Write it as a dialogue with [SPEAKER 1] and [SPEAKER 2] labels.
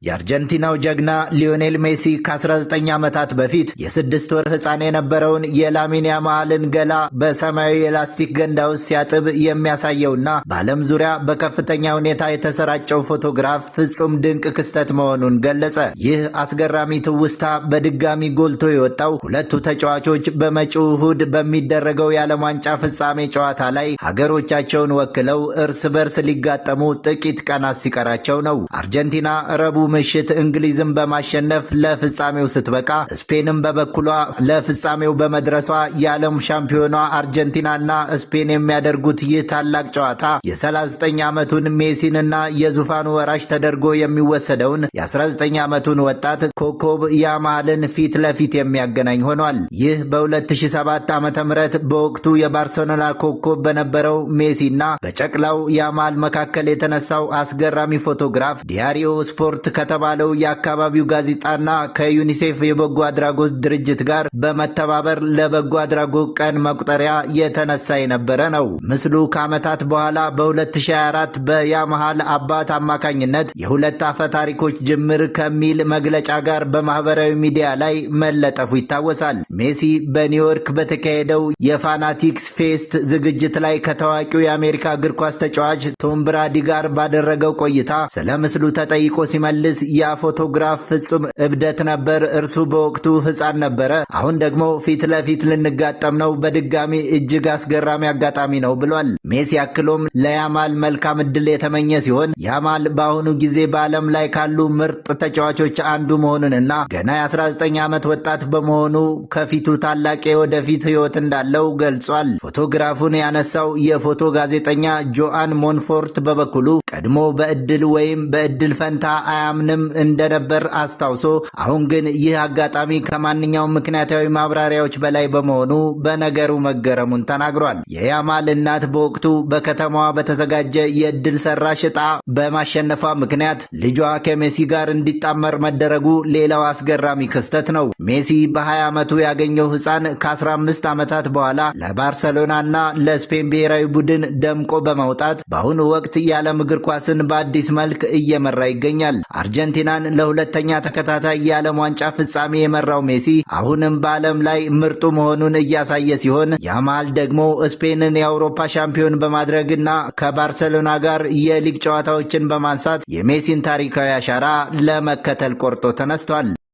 [SPEAKER 1] የአርጀንቲናው ጀግና ሊዮኔል ሜሲ ከ19 ዓመታት በፊት የ6 ወር ሕፃን የነበረውን የላሚን ያማልን ገላ በሰማያዊ የላስቲክ ገንዳ ውስጥ ሲያጥብ የሚያሳየውና በዓለም ዙሪያ በከፍተኛ ሁኔታ የተሰራጨው ፎቶግራፍ ፍጹም ድንቅ ክስተት መሆኑን ገለጸ። ይህ አስገራሚ ትውስታ በድጋሚ ጎልቶ የወጣው ሁለቱ ተጫዋቾች በመጪው እሁድ በሚደረገው የዓለም ዋንጫ ፍጻሜ ጨዋታ ላይ ሀገሮቻቸውን ወክለው እርስ በርስ ሊጋጠሙ ጥቂት ቀናት ሲቀራቸው ነው። አርጀንቲና ረቡዕ ምሽት እንግሊዝን በማሸነፍ ለፍጻሜው ስትበቃ፣ ስፔንም በበኩሏ ለፍጻሜው በመድረሷ የዓለም ሻምፒዮኗ አርጀንቲናና ስፔን የሚያደርጉት ይህ ታላቅ ጨዋታ የ39 ዓመቱን ሜሲንና የዙፋኑ ወራሽ ተደርጎ የሚወሰደውን የ19 ዓመቱን ወጣት ኮከብ ያማልን ፊት ለፊት የሚያገናኝ ሆኗል። ይህ በ2007 ዓ.ም በወቅቱ የባርሴሎና ኮከብ በነበረው ሜሲና በጨቅላው ያማል መካከል የተነሳው አስገራሚ ፎቶግራፍ ዲያሪዮ ስፖርት ከተባለው የአካባቢው ጋዜጣና ከዩኒሴፍ የበጎ አድራጎት ድርጅት ጋር በመተባበር ለበጎ አድራጎት ቀን መቁጠሪያ የተነሳ የነበረ ነው። ምስሉ ከዓመታት በኋላ በ2024 በያማል አባት አማካኝነት የሁለት አፈ ታሪኮች ጅምር ከሚል መግለጫ ጋር በማህበራዊ ሚዲያ ላይ መለጠፉ ይታወሳል። ሜሲ በኒውዮርክ በተካሄደው የፋናቲክስ ፌስት ዝግጅት ላይ ከታዋቂው የአሜሪካ እግር ኳስ ተጫዋች ቶም ብራዲ ጋር ባደረገው ቆይታ ስለ ምስሉ ተጠይቆ ሲመልስ፣ "ያ ፎቶግራፍ ፍጹም እብደት ነበር። እርሱ በወቅቱ ሕፃን ነበረ። አሁን ደግሞ ፊት ለፊት ልንጋጠም ነው። በድጋሚ እጅግ አስገራሚ አጋጣሚ ነው" ብሏል። ሜሲ አክሎም ለያማል መልካም እድል የተመኘ ሲሆን፣ ያማል በአሁኑ ጊዜ በዓለም ላይ ካሉ ምርጥ ተጫዋቾች አንዱ መሆኑንና ገና የ19 ዓመት ወጣት በመሆኑ ከፊቱ ታላቅ የወደፊት ሕይወት እንዳለው ገልጿል። ፎቶግራፉን ያነሳው የፎቶ ጋዜጠኛ ጆአን ሞንፎርት በበኩሉ ቀድሞ በእድል ወይም በእድል ፈንታ አያምንም እንደነበር አስታውሶ፣ አሁን ግን ይህ አጋጣሚ ከማንኛውም ምክንያታዊ ማብራሪያዎች በላይ በመሆኑ በነገሩ መገረሙን ተናግሯል። የያማል እናት በወቅቱ በከተማዋ በተዘጋጀ የእድል ሰራሽ ዕጣ በማሸነፏ ምክንያት ልጇ ከሜሲ ጋር እንዲጣመር መደረጉ ሌላው አስገራሚ ክስተት ነው። ሜሲ በ20 ዓመቱ ያገኘው ሕፃን ከ15 ዓመታት በኋላ ለባርሰሎናና ለስፔን ብሔራዊ ቡድን ደምቆ በመውጣት በአሁኑ ወቅት የዓለም እግር ኳስን በአዲስ መልክ እየመራ ይገኛል። አርጀንቲናን ለሁለተኛ ተከታታይ የዓለም ዋንጫ ፍጻሜ የመራው ሜሲ አሁንም በዓለም ላይ ምርጡ መሆኑን እያሳየ ሲሆን፣ ያማል ደግሞ ስፔንን የአውሮፓ ሻምፒዮን በማድረግና ከባርሰሎና ጋር የሊግ ጨዋታዎችን በማንሳት የሜሲን ታሪካዊ አሻራ ለመከተል ቆርጦ ተነስቷል።